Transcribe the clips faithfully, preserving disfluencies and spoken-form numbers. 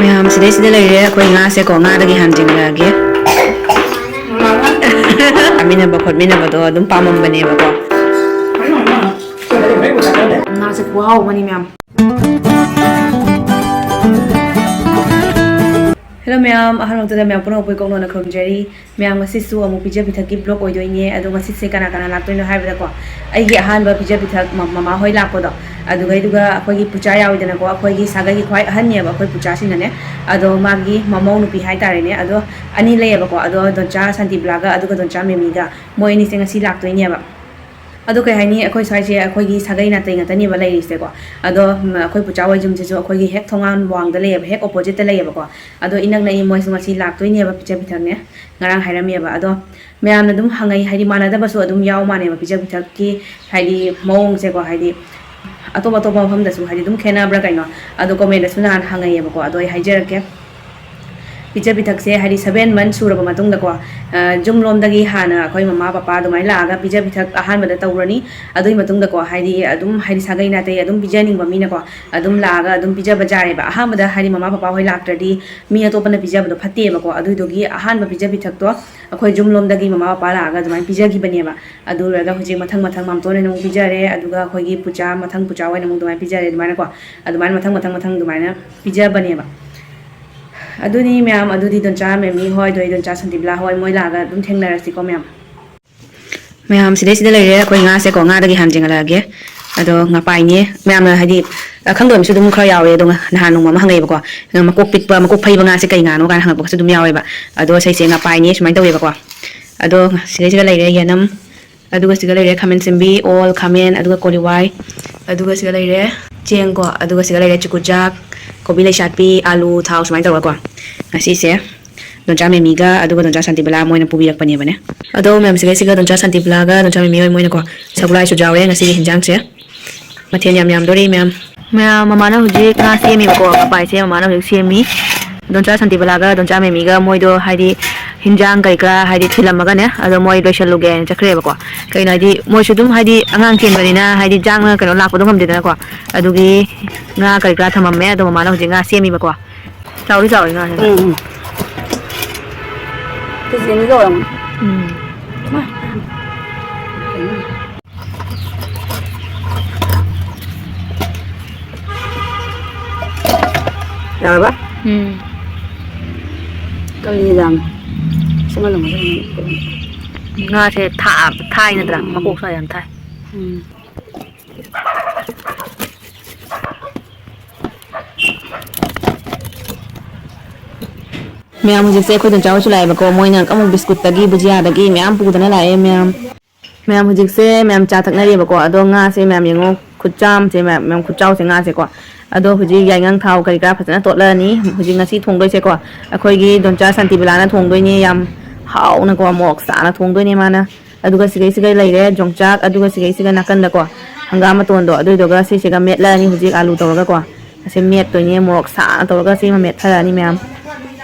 ꯃꯌꯥꯝ ꯁꯤꯗꯩꯁꯤꯗ ꯂꯩꯔꯦ ꯑꯩꯈꯣꯏ ꯉꯥꯁꯦꯀꯣ, ꯉꯥꯗꯒꯤ ꯍꯥꯟꯅ ꯆꯦꯟꯈꯠꯂꯛꯑꯒꯦ꯫ ꯆꯥꯃꯤꯟꯅꯕ ꯈꯣꯠꯃꯤꯟꯅꯕꯗꯣ ꯑꯗꯨꯝ ꯄꯥꯝꯃꯝꯕꯅꯦꯕꯀꯣ꯫ ꯉꯥꯁꯦ ꯈꯨꯍꯥꯎ ꯑꯃꯅꯤ ꯃꯌꯥꯝ꯫ Hello ꯃꯌꯥꯝ, ꯑꯍꯥꯟꯕꯃꯛꯇꯗ ꯃꯌꯥꯝ ꯄꯨꯝꯅꯃꯛꯄꯨ ꯏꯀꯣꯛ ꯅꯣꯟꯅ ꯈꯨꯔꯨꯝꯖꯔꯤ꯫ ꯃꯌꯥꯝ ꯉꯁꯤꯁꯨ ꯑꯃꯨꯛ ꯄꯤꯖ ꯄꯤꯊꯛꯀꯤ vlog ꯑꯣꯏꯗꯣꯏꯅꯦ꯫ ꯑꯗꯣ ꯉꯁꯤꯁꯦ ꯀꯅꯥ ꯀꯅꯥ ꯂꯥꯛꯇꯣꯏꯅꯣ ꯍꯥꯏꯕꯗꯀꯣ, ꯑꯩꯒꯤ ꯑꯍꯥꯟꯕ ꯄꯤꯖ ꯄꯤꯊꯛ ꯃ-, ꯃꯃꯥ ꯍꯣꯏ ꯂꯥꯛꯄꯗꯣ, ꯑꯗꯨꯒꯩꯗꯨꯒ ꯑꯩꯈꯣꯏꯒꯤ ꯄꯨꯆꯥ ꯌꯥꯎꯋꯤꯗꯅꯀꯣ, ꯑꯩꯈꯣꯏꯒꯤ ꯁꯥꯒꯩꯒꯤ ꯈ꯭ꯋꯥꯏ ꯑꯍꯟꯅꯦꯕ ꯑꯩꯈꯣꯏ ꯄꯨꯆꯥꯁꯤꯅꯅꯦ꯫ ꯑꯗꯣ ꯃꯥꯒꯤ ꯃꯃꯧ ꯅꯨꯄꯤ ꯍꯥꯏꯇꯥꯔꯦꯅꯦ, ꯑꯗꯣ ꯑꯅꯤ ꯂꯩꯌꯦꯕꯀꯣ꯫ ꯑꯗꯣ ꯗꯣꯟꯆꯥ ꯁꯥꯟꯇꯤꯕꯂꯥꯒ ꯑꯗꯨꯒ ꯗꯣꯟꯆꯥ ꯃꯦꯃꯤꯒ, ꯃꯣꯏ ꯑꯅꯤꯁꯦ ꯉꯁꯤ ꯂꯥꯛꯇꯣꯏꯅꯦꯕ꯫ ꯑꯗꯣ ꯀꯩ ꯍꯥꯏꯅꯤ, ꯑꯩꯈꯣꯏ ꯁ꯭ꯋꯥꯏꯁꯦ ꯑꯩꯈꯣꯏꯒꯤ ꯁꯥꯒꯩ ꯅꯥꯇꯩ ꯉꯥꯛꯇꯅꯦꯕ ꯂꯩꯔꯤꯁꯦꯀꯣ꯫ ꯑꯗꯣ ꯎꯝ, ꯑꯩꯈꯣꯏ ꯄꯨꯆꯥ ꯍꯣꯏ ꯌꯨꯝꯁꯤꯁꯨ ꯑꯩꯈꯣꯏꯒꯤ ꯍꯦꯛ ꯊꯣꯡꯒꯥꯟ ꯋꯥꯡꯗ ꯂꯩꯌꯦꯕ, ꯍꯦꯛ oppositeꯇ ꯂꯩꯌꯦꯕꯀꯣ꯫ ꯑꯗꯣ ꯏꯅꯛ ꯅꯛꯏ, ꯃꯣꯏꯁꯨ ꯉꯁꯤ ꯂꯥꯛꯇꯣꯏꯅꯦꯕ ꯄꯤꯖ ꯄꯤꯊꯛꯅꯦ꯫ ꯉꯔꯥꯡ ꯍꯥꯏꯔꯝꯃꯦꯕ꯫ ꯑꯗꯣ ꯃꯌꯥꯝꯅ ꯑꯗꯨꯝ ꯍꯪꯉꯛꯏ, ꯍꯥꯏꯗꯤ ꯃꯥꯟꯅꯗꯕꯁꯨ ꯑꯗꯨꯝ ꯌꯥꯎ ꯃꯥꯜꯂꯦꯕ ꯄꯤꯖ ꯄꯤꯊꯛꯀꯤ ꯍꯥꯏꯗꯤ ꯃꯑꯣꯡꯁꯦꯀꯣ, ꯍꯥꯏꯗꯤ ꯑꯇꯣꯞ ꯑꯇꯣꯞꯄ ꯃꯐꯝꯗꯁꯨ ꯍꯥꯏꯗꯤ ꯑꯗꯨꯝ ꯈꯦꯠꯅꯕ꯭ꯔꯥ ꯀꯩꯅꯣ꯫ ꯑꯗꯣ commentꯇꯁꯨ ꯅꯍꯥꯟ ꯍꯪꯉꯛꯑꯦꯕꯀꯣ꯫ ꯑꯗꯣ ꯑꯩ ꯍꯥꯏꯖꯔꯛꯀꯦ꯫ ꯄꯤꯖ ꯄꯤꯊꯛꯁꯦ ꯍꯥꯏꯗꯤ seven months ꯁꯨꯔꯕ ꯃꯇꯨꯡꯗꯀꯣ, ꯑ, ꯌꯨꯝꯂꯣꯝꯗꯒꯤ ꯍꯥꯟꯅ ꯑꯩꯈꯣꯏ ꯃꯃꯥ ꯄꯄꯥ ꯑꯗꯨꯃꯥꯏꯅ ꯂꯥꯛꯑꯒ ꯄꯤꯖ ꯄꯤꯊꯛ ꯑꯍꯥꯟꯕꯗ ꯇꯧꯔꯅꯤ꯫ ꯑꯗꯨꯒꯤ ꯃꯇꯨꯡꯗꯀꯣ, ꯍꯥꯏꯗꯤ ꯑꯗꯨꯝ ꯍꯥꯏꯗꯤ ꯁꯥꯒꯩ ꯅꯥꯇꯩ ꯑꯗꯨꯝ ꯄꯤꯖꯅꯤꯡꯕ ꯃꯤꯅꯀꯣ ꯑꯗꯨꯝ ꯂꯥꯛꯑꯒ ꯑꯗꯨꯝ ꯄꯤꯖꯕ ꯌꯥꯔꯦꯕ꯫ ꯑꯍꯥꯟꯕꯗ ꯍꯥꯏꯗꯤ ꯃꯃꯥ ꯄꯄꯥ ꯍꯣꯏ ꯂꯥꯛꯇ꯭ꯔꯗꯤ ꯃꯤ ꯑꯇꯣꯞꯄꯅ ꯄꯤꯖꯕꯗꯣ ꯐꯠꯇꯦꯕꯀꯣ꯫ ꯑꯗꯨꯏꯗꯨꯒꯤ ꯑꯍꯥꯟꯕ ꯄꯤꯖ ꯄꯤꯊꯛꯇꯣ ꯑꯩꯈꯣꯏ ꯌꯨꯝꯂꯣꯝꯗꯒꯤ ꯃꯃꯥ ꯄꯄꯥ ꯂꯥꯛꯑꯒ ꯑꯗꯨꯃꯥꯏꯅ ꯄꯤꯖꯈꯤꯕꯅꯦꯕ꯫ ꯑꯗꯨ ꯂꯣꯏꯔꯒ ꯍꯧꯖꯤꯛ ꯃꯊꯪ ꯃꯊꯪ ꯃꯥꯝꯇꯣꯟ ꯑꯣꯏꯅ ꯑꯃꯨꯛ ꯄꯤꯖꯔꯦ, ꯑꯗꯨꯒ ꯑꯩꯈꯣꯏꯒꯤ ꯄꯨꯆꯥ ꯃꯊꯪ ꯄꯨꯆꯥ ꯑꯣꯏꯅ ꯑꯃꯨꯛ ꯑꯗꯨꯃꯥꯏꯅ ꯄꯤꯖꯔꯦ꯫ ꯑꯗꯨꯃꯥꯏꯅꯀꯣ ꯑꯗꯨꯃꯥꯏꯅ ꯃꯊꯪ ꯃꯊꯪ ꯃꯊꯪ ꯑꯗꯨꯃꯥꯏꯅ ꯄꯤꯖꯕꯅꯦꯕ꯫ ꯑꯗꯨꯅꯤ ꯃꯌꯥꯝ, ꯑꯗꯨꯗꯤ ꯗꯣꯟꯆꯥ ꯃꯦꯃꯤ ꯍꯣꯏ, ꯑꯗꯩ ꯗꯣꯟꯆꯥ ꯁꯟꯗꯤꯕꯂꯥ ꯍꯣꯏ, ꯃꯣꯏ ꯂꯥꯛꯑꯒ ꯑꯗꯨꯝ ꯊꯦꯡꯅꯔꯁꯤꯀꯣ ꯃꯌꯥꯝ꯫ ꯃꯌꯥꯝ, ꯁꯤꯗꯩꯁꯤꯗ ꯂꯩꯔꯦ ꯑꯩꯈꯣꯏ ꯉꯥꯁꯦꯀꯣ, ꯉꯥꯗꯒꯤ ꯍꯥꯟꯅ ꯆꯦꯟꯒꯠꯂꯛꯑꯒꯦ꯫ ꯑꯗꯣ ꯉꯄꯥꯏꯅꯦ ꯃꯌꯥꯝꯅ ꯍꯥꯏꯗꯤ, ꯑ, ꯈꯪꯗꯕ ꯃꯤꯁꯨ ꯑꯗꯨꯝ ꯈꯔ ꯌꯥꯎꯋꯦ꯫ ꯑꯗꯣ ꯉ-, ꯅꯍꯥꯟ ꯅꯣꯡꯃ ꯑꯃ ꯍꯪꯉꯛꯑꯦꯕꯀꯣ, ꯃꯀꯣꯛ ꯄꯤꯛꯄ, ꯃꯀꯣꯛ ꯐꯩꯕ ꯉꯥꯁꯦ ꯀꯩ ꯉꯥꯅꯣ ꯀꯥꯏꯅ ꯍꯪꯉꯛꯄꯒꯁꯨ ꯑꯗꯨꯝ ꯌꯥꯎꯋꯦꯕ꯫ ꯑꯗꯣ ꯁꯤꯁꯦ ꯉꯄꯥꯏꯅꯦ ꯁꯨꯃꯥꯏꯅ ꯇꯧꯋꯦꯕꯀꯣ꯫ ꯑꯗꯣ ꯁꯤꯗꯩꯁꯤꯗ ꯂꯩꯔꯦ ꯌꯦꯅꯝ, ꯑꯗꯨꯒ ꯁꯤꯒ ꯂꯩꯔꯦ ꯈꯥꯃꯦꯟ ꯁꯤꯟꯕꯤ, ꯑꯣꯜ ꯈꯥꯃꯦꯟ, ꯑꯗꯨꯒ ꯀꯣꯂꯤ ꯍꯋꯥꯏ, ꯑꯗꯨꯒ ꯁꯤꯒ ꯂꯩꯔꯦ ꯆꯦꯡꯀꯣ, ꯑꯗꯨꯒ ꯁꯤꯒ ꯂꯩꯔꯦ ꯆꯨꯀꯨꯖꯥꯛ, ꯀꯣꯕꯤ ꯂꯩꯁꯥꯠꯄꯤ, ꯑꯥꯂꯨ, ꯊꯥꯎ ꯁꯨꯃꯥꯏꯅ ꯇꯧꯔꯒꯀꯣ꯫ ꯉꯁꯤꯁꯦ ꯗꯣꯟꯆꯥ ꯃꯦꯃꯤꯒ ꯑꯗꯨꯒ ꯗꯣꯟꯆꯥ ꯁꯥꯟꯇꯤꯕꯂꯥ ꯃꯣꯏꯅ ꯄꯨꯕꯤꯔꯛꯄꯅꯦꯕꯅꯦ꯫ ꯑꯗꯣ ꯃꯌꯥꯝ, ꯁꯤꯒ ꯁꯤꯒ ꯗꯣꯟꯆꯥ ꯁꯥꯟꯇꯤꯕꯂꯥꯒ ꯗꯣꯟꯆꯥ ꯃꯦꯃꯤ ꯍꯣꯏ ꯃꯣꯏꯅꯀꯣ ꯁꯒꯣꯜꯍꯋꯥꯏꯁꯨ ꯌꯥꯎꯔꯦ ꯉꯁꯤꯒꯤ ꯍꯤꯟꯖꯥꯡꯁꯦ꯫ ꯃꯊꯦꯜ ꯌꯥꯝ ꯌꯥꯝꯗꯣꯔꯤ ꯃꯌꯥꯝ꯫ ꯃꯌꯥꯝ, ꯃꯃꯥꯅ ꯍꯧꯖꯤꯛ ꯉꯥ ꯁꯦꯝꯃꯤꯕꯀꯣ, ꯉꯄꯥꯏꯁꯦ ꯃꯃꯥꯅ ꯍꯧꯖꯤꯛ ꯁꯦꯝꯃꯤ꯫ ꯗꯣꯟꯆꯥ ꯁꯥꯟꯇꯤꯕꯂꯥꯒ ꯗꯣꯟꯆꯥ ꯃꯦꯃꯤꯒ ꯃꯣꯏꯗꯣ ꯍꯥꯏꯗꯤ ꯍꯤꯟꯖꯥꯡ ꯀꯔꯤ ꯀꯔꯥ ꯍꯥꯏꯗꯤ ꯊꯤꯜꯂꯝꯃꯒꯅꯦ, ꯑꯗꯣ ꯃꯣꯏ ꯂꯣꯏꯁꯜꯂꯨꯒꯦꯅ ꯆꯠꯈ꯭ꯔꯦꯕꯀꯣ꯫ ꯀꯩꯅꯣ ꯍꯥꯏꯗꯤ ꯃꯣꯏꯁꯨ ꯑꯗꯨꯝ ꯍꯥꯏꯗꯤ ꯑꯉꯥꯡ ꯆꯦꯟꯕꯅꯤꯅ ꯍꯥꯏꯗꯤ ꯆꯥꯡꯅ ꯀꯩꯅꯣ ꯂꯥꯛꯄꯗꯣ ꯉꯝꯗꯦꯗꯅꯀꯣ꯫ ꯑꯗꯨꯒꯤ ꯉꯥ ꯀꯔꯤ ꯀꯔꯥ ꯊꯝꯃꯝꯃꯦ, ꯑꯗꯣ ꯃꯃꯥꯅ ꯍꯧꯖꯤꯛ ꯉꯥ ꯁꯦꯝꯃꯤꯕꯀꯣ꯫ ꯆꯥꯎꯗꯤ ꯆꯥꯎꯋꯤ ꯉꯥꯁꯦ꯫ ꯎꯝ, ꯎꯝ꯫ ꯀꯦꯖꯤ ꯑꯅꯤꯒ ꯑꯣꯏꯔꯝꯒꯅꯤ꯫ ꯎꯝ꯫ ꯌꯥꯔꯕ? ꯎꯝ꯫ ꯀꯔꯤ ꯌꯥꯝ ꯁꯤꯃ ꯂꯧꯒꯗꯕꯅꯤ꯫ ꯉꯥꯁꯦ ꯊꯥ-, ꯊꯥꯏ ꯅꯠꯇ꯭ꯔꯥ? ꯎꯝ꯫ ꯃꯀꯣꯛꯁꯨ ꯌꯥꯝ ꯊꯥꯏ꯫ ꯎꯝ꯫ ꯃꯌꯥꯝ, ꯍꯧꯖꯤꯛꯁꯦ ꯑꯩꯈꯣꯏ ꯗꯣꯟꯆꯥ ꯍꯣꯏꯁꯨ ꯂꯥꯛꯑꯦꯕꯀꯣ꯫ ꯃꯣꯏꯅ ꯑꯃꯨꯛ ꯕꯤꯁꯀꯨꯠꯇꯒꯤ ꯕꯨꯖꯤꯌꯥꯗꯒꯤ ꯃꯌꯥꯝ ꯄꯨꯗꯅ ꯂꯥꯛꯑꯦ ꯃꯌꯥꯝ꯫ ꯃꯌꯥꯝ, ꯍꯧꯖꯤꯛꯁꯦ ꯃꯌꯥꯝ ꯆꯥ ꯊꯛꯅꯔꯤꯕꯀꯣ꯫ ꯑꯗꯣ ꯉꯥꯁꯦ ꯃꯌꯥꯝ ꯌꯦꯡꯉꯣ, ꯈꯨꯠꯆꯥꯝꯁꯦ ꯃꯌꯥꯝ, ꯃꯌꯥꯝ ꯈꯨꯠꯆꯥꯎꯁꯦ ꯉꯥꯁꯦꯀꯣ꯫ ꯑꯗꯣ ꯍꯧꯖꯤꯛ ꯌꯥꯏꯉꯪ ꯊꯥꯎ ꯀꯔꯤ ꯀꯔꯥ ꯐꯖꯅ ꯇꯣꯠꯂꯛꯑꯅꯤ꯫ ꯍꯧꯖꯤꯛ ꯉꯁꯤ ꯊꯣꯡꯗꯣꯏꯁꯦꯀꯣ, ꯑꯩꯈꯣꯏꯒꯤ ꯗꯣꯟꯆꯥ ꯁꯥꯟꯇꯤꯕꯂꯥꯅ ꯊꯣꯡꯗꯣꯏꯅꯦ꯫ ꯌꯥꯝ ꯍꯥꯎꯅꯀꯣ, ꯃꯣꯔꯣꯛ ꯁꯥꯅ ꯊꯣꯡꯗꯣꯏꯅꯦ ꯃꯥꯅ꯫ ꯑꯗꯨꯒ ꯁꯤꯒꯩꯁꯤꯒ ꯂꯩꯔꯦ ꯌꯣꯡꯆꯥꯛ, ꯑꯗꯨꯒ ꯁꯤꯒꯩꯁꯤꯒ ꯅꯥꯀꯟꯗꯀꯣ ꯍꯪꯒꯥꯝ ꯃꯇꯣꯟꯗꯣ, ꯑꯗꯨꯏꯗꯨꯒ ꯁꯤꯁꯤꯒ ꯃꯦꯠꯂꯛꯑꯅꯤ ꯍꯧꯖꯤꯛ ꯑꯥꯂꯨ ꯇꯧꯔꯒꯀꯣ꯫ ꯑꯁꯤ ꯃꯦꯠꯇꯣꯏꯅꯦ, ꯃꯣꯔꯣꯛ ꯁꯥꯅ ꯇꯧꯔꯒ ꯁꯤꯃ ꯃꯦꯠꯊꯔꯛꯑꯅꯤ ꯃꯌꯥꯝ꯫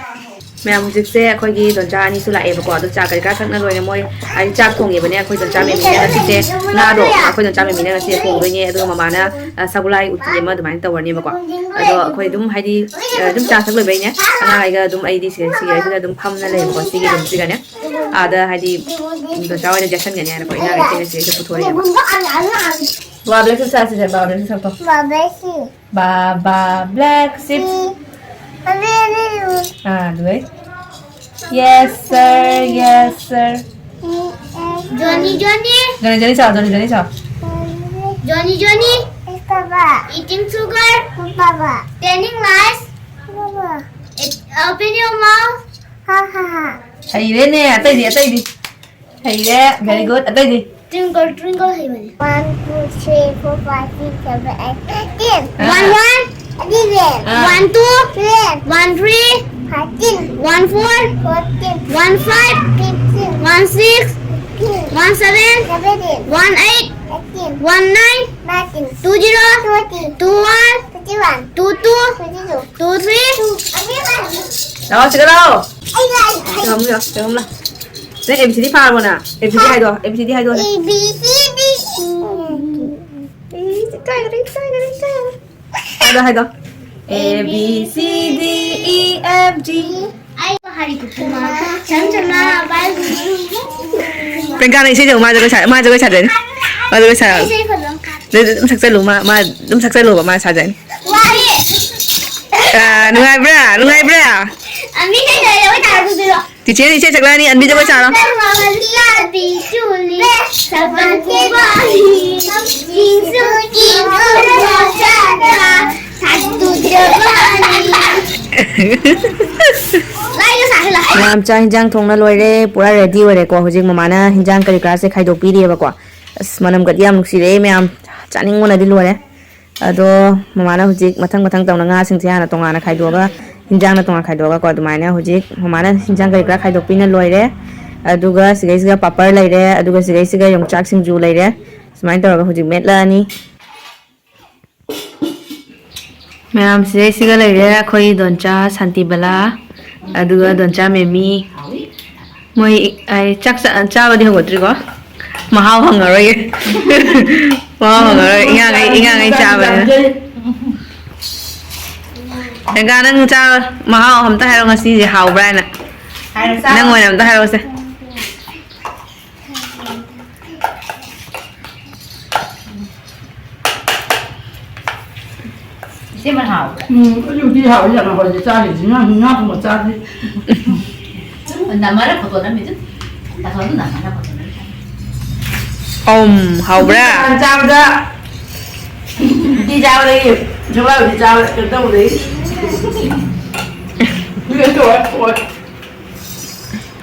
ꯃꯌꯥꯝ, ꯍꯧꯖꯤꯛꯁꯦ ꯑꯩꯈꯣꯏꯒꯤ ꯗꯣꯟꯆꯥ ꯑꯅꯤꯁꯨ ꯂꯥꯛꯑꯦꯕꯀꯣ꯫ ꯑꯗꯣ ꯆꯥ ꯀꯔꯤ ꯀꯔꯥ ꯊꯛꯅ ꯂꯣꯏꯔꯦ꯫ ꯃꯣꯏ ꯍꯥꯏꯗꯤ ꯆꯥꯛ ꯊꯣꯡꯉꯦꯕꯅꯦ ꯑꯩꯈꯣꯏ ꯗꯣꯟꯆꯥ ꯃꯦꯃꯤꯅ ꯉꯁꯤꯁꯦ꯫ ꯉꯥꯗꯣ ꯑꯩꯈꯣꯏ ꯗꯣꯟꯆꯥ ꯃꯦꯃꯤꯅ ꯉꯁꯤ ꯊꯣꯡꯗꯣꯏꯅꯦ꯫ ꯑꯗꯨꯒ ꯃꯃꯥꯅ, ꯑ, ꯁꯒꯨꯂꯥꯏ ꯎꯇꯤ ꯑꯃ ꯑꯗꯨꯃꯥꯏꯅ ꯇꯧꯔꯅꯦꯕꯀꯣ꯫ ꯑꯗꯣ ꯑꯩꯈꯣꯏ ꯑꯗꯨꯝ ꯍꯥꯏꯗꯤ, ꯑ, ꯑꯗꯨꯝ ꯆꯥ ꯊꯛ ꯂꯣꯏꯕꯩꯅꯦ, ꯑꯉꯥꯡꯈꯩꯒ ꯑꯗꯨꯝ ꯑꯩꯗꯤ ꯁꯤꯗ, ꯁꯤꯗ ꯑꯗꯨꯝ ꯐꯝꯅ ꯂꯩꯌꯦꯕꯀꯣ, ꯁꯤꯒꯤ ꯔꯨꯝꯁꯤꯒꯅꯦ꯫ ꯑꯥꯗ ꯍꯥꯏꯗꯤ ꯗꯣꯟꯆꯥ ꯍꯣꯏꯅ ꯆꯦꯁꯟꯒꯅꯤ ꯍꯥꯏꯅꯀꯣ, ꯏꯅꯥꯎ ꯂꯩꯇꯦ ꯉꯁꯤ ꯑꯩꯁꯨ ꯄꯨꯊꯣꯔꯛꯑꯦꯕ꯫ ꯕꯥꯕꯥ ꯕ꯭ꯂꯦꯛ ꯁꯤꯞ ꯆꯥꯁꯤꯁꯦ, ꯕꯥꯕꯥ ꯕ꯭ꯂꯦꯛ ꯁꯤꯞ ꯆꯥꯊꯣꯛ꯫ ꯕꯥꯕꯥ ꯕ꯭ꯂꯦꯛ ꯁꯤꯞ꯫ ꯑꯥ, ꯑꯗꯨꯗꯩ꯫ Yes, sir, yes, sir. Johnny, Johnny. Johnny, Johnny ꯆꯥꯎ, Johnny, Johnny ꯆꯥꯎ꯫ Johnny, Johnny. Eating sugar. Telling lies. Open your mouth. ꯍꯩꯔꯦꯅꯦ, ꯑꯇꯩꯗꯤ, ꯑꯇꯩꯗꯤ꯫ ꯍꯩꯔꯦ, very good. ꯑꯇꯩꯗꯤ? Twinkle, twinkle ꯍꯩꯕꯅꯦ꯫ One, two, three, four, five, six, seven, eight, ten. ꯑꯥ. One, one. Eleven. ꯑꯥ. One, two. Twelve. One, three. Thirteen. One, four. Fourteen. One, five. Fifteen. One, six. Fifteen. One, seven. Seventeen. One, eight. Eighteen. One, nine. Nineteen. Two, zero. Twenty. Two, one. Twenty-one. Two, two. Twenty-two. Two, three. Two. ꯂꯥꯛꯑꯣ, ꯁꯤꯗ ꯂꯥꯛꯑꯣ꯫ ꯑꯩ ꯂꯥꯛꯑꯦ꯫ ꯁꯤꯗ ꯐꯝꯃꯨ, ꯁꯤꯗ ꯐꯝꯃꯨ ꯂꯥꯎ꯫ ꯅꯪ A B C D ꯄꯥꯔꯕꯣ ꯅꯪ? A B C D ꯍꯥꯏꯗꯣ, A B C D ꯍꯥꯏꯗꯣ꯫ A B C D꯫ E, ꯏꯀꯥꯏꯒꯔꯦ, ꯏꯀꯥꯏꯒꯔꯦ, ꯏꯀꯥꯏꯒꯔꯦ꯫ ꯍꯥꯏꯗꯣ, ꯍꯥꯏꯗꯣ꯫ A, B, C, D, E, F, G. ꯑꯩ ꯍꯔꯤ ꯀꯨꯀꯨꯃꯥ, ꯆꯟ ꯆꯟ ꯃꯥ, ꯕꯥꯏ ꯒꯨꯔꯨ꯫ ꯄ꯭ꯔꯤꯌꯥꯡꯀꯥꯅ ꯏꯁꯩ ꯁꯛꯎ, ꯃꯥ ꯖꯒꯣꯏ ꯁꯥ-, ꯃꯥ ꯖꯒꯣꯏ ꯁꯥꯗꯣꯏꯅꯦ꯫ ꯃꯥ ꯖꯒꯣꯏ ꯁꯥ-, ꯑꯩ ꯏꯁꯩ ꯐꯖꯅ ꯈꯪ-, ꯑꯗꯨ ꯑꯗꯨꯝ ꯁꯛꯆꯜꯂꯨ, ꯃꯥ, ꯃꯥ ꯑꯗꯨꯝ ꯁꯛꯆꯜꯂꯨꯕ, ꯃꯥ ꯁꯥꯖꯅꯤ꯫ ꯋꯥꯔꯤ꯫ ꯑꯥ, ꯅꯨꯡꯉꯥꯏꯕ꯭ꯔꯥ? ꯅꯨꯡꯉꯥꯏꯕ꯭ꯔꯥ? ꯑ, ꯃꯤ ꯀꯩ ꯂꯩꯔꯦ? ꯍꯣꯏ, ꯇꯥꯔꯛꯄꯗꯨꯔꯣ? ꯇꯤꯆꯦꯅ ꯏꯁꯩ ꯁꯛꯂꯛꯑꯅꯤ, ꯑꯟꯕꯤ ꯖꯒꯣꯏ ꯁꯥꯔꯣ꯫ ꯃꯌꯥꯝ ꯆꯥꯛ ꯍꯤꯟꯖꯥꯡ ꯊꯣꯡꯅ ꯂꯣꯏꯔꯦ, ꯄꯨꯔꯥ ready ꯑꯣꯏꯔꯦꯀꯣ꯫ ꯍꯧꯖꯤꯛ ꯃꯃꯥꯅ ꯍꯤꯟꯖꯥꯡ ꯀꯔꯤ ꯀꯔꯥꯁꯦ ꯈꯥꯏꯗꯣꯛꯄꯤꯔꯤꯑꯕꯀꯣ꯫ ꯑꯁ, ꯃꯅꯝꯒꯗꯤ ꯌꯥꯝ ꯅꯨꯡꯁꯤꯔꯛꯑꯦ ꯃꯌꯥꯝ, ꯆꯥꯅꯤꯡꯕꯅꯗꯤ ꯂꯣꯏꯔꯦ꯫ ꯑꯗꯣ ꯃꯃꯥꯅ ꯍꯧꯖꯤꯛ ꯃꯊꯪ ꯃꯊꯪ ꯇꯧꯅ ꯉꯥꯁꯤꯡꯁꯦ ꯍꯥꯟꯅ ꯇꯣꯉꯥꯟꯅ ꯈꯥꯏꯗꯣꯛꯑꯒ, ꯍꯤꯟꯖꯥꯡꯅ ꯇꯣꯉꯥꯟ ꯈꯥꯏꯗꯣꯛꯑꯒꯀꯣ, ꯑꯗꯨꯃꯥꯏꯅ ꯍꯧꯖꯤꯛ ꯃꯃꯥꯅ ꯍꯤꯟꯖꯥꯡ ꯀꯔꯤ ꯀꯔꯥ ꯈꯥꯏꯗꯣꯛꯄꯤꯅ ꯂꯣꯏꯔꯦ꯫ ꯑꯗꯨꯒ ꯁꯤꯗꯩꯁꯤꯒ ꯄꯥꯄꯔ ꯂꯩꯔꯦ, ꯑꯗꯨꯒ ꯁꯤꯗꯩꯁꯤꯒ ꯌꯣꯡꯆꯥꯛ ꯁꯤꯡꯖꯨ ꯂꯩꯔꯦ꯫ ꯁꯨꯃꯥꯏꯅ ꯇꯧꯔꯒ ꯍꯧꯖꯤꯛ ꯃꯦꯠꯂꯛꯑꯅꯤ꯫ ꯃꯌꯥꯝ ꯁꯤꯗꯩꯁꯤꯒ ꯂꯩꯔꯦ ꯑꯩꯈꯣꯏ ꯗꯣꯟꯆꯥ ꯁꯥꯟꯇꯤꯕꯂꯥ, ꯑꯗꯨꯒ ꯗꯣꯟꯆꯥ ꯃꯦꯃꯤ꯫ ꯃꯣꯏ, ꯑꯩ ꯆꯥꯛ ꯆꯥ-, ꯆꯥꯕꯗꯤ ꯍꯧꯒꯠꯇ꯭ꯔꯤꯀꯣ꯫ ꯃꯍꯥꯎ ꯍꯪꯉꯔꯣꯏꯒꯦ꯫ ꯃꯍꯥꯎ ꯍꯪꯉꯔꯣꯏ꯫ ꯏꯉꯥꯡꯉꯩ, ꯏꯉꯥꯡꯉꯩ ꯆꯥꯕꯅꯤꯅ꯫ ꯂꯦꯡꯒꯥ, ꯅꯪ ꯆꯥ-, ꯃꯍꯥꯎ ꯑꯝꯇ ꯍꯥꯏꯔꯣ, ꯉꯁꯤꯁꯦ ꯍꯥꯎꯕ꯭ꯔꯥ ꯍꯥꯏꯅ? ꯍꯥꯏꯔꯣ, ꯆꯥꯔꯣ꯫ ꯅꯪ ꯑꯣꯏꯅ ꯑꯝꯇ ꯍꯥꯏꯔꯛꯑꯣꯁꯦ꯫ ꯏꯆꯦ, ꯃꯣꯏ ꯍꯥꯎꯕ꯭ꯔꯥ? ꯎꯝ, ꯑꯩ ꯎꯇꯤ ꯍꯥꯎꯋꯤ ꯌꯥꯝꯅ ꯍꯥꯎꯋꯤ ꯆꯥꯔꯤꯁꯤ꯫ ꯉꯥ, ꯉꯥ ꯊꯣꯡꯕ ꯆꯥꯗ꯭ꯔꯤ꯫ ꯅꯝꯃꯔ ꯐꯣꯇꯣ ꯅꯝꯃꯤꯗꯨ꯫ ꯇꯥꯊꯣꯛꯑꯗꯨ ꯅꯝꯃꯔ ꯐꯣꯇꯣ ꯅꯝꯃꯤ꯫ ꯑꯝ, ꯍꯥꯎꯕ꯭ꯔꯥ? ꯅꯍꯥꯟ ꯆꯥꯕꯗ ꯎꯇꯤ ꯆꯥꯕꯗꯒꯤ ꯁꯒꯣꯜ ꯎꯇꯤ ꯆꯥꯕ ꯀꯩꯅꯣ ꯇꯧꯕꯗꯒꯤ ꯂꯣꯏ ꯇꯧꯔꯦ, ꯇꯣꯛꯑꯦ꯫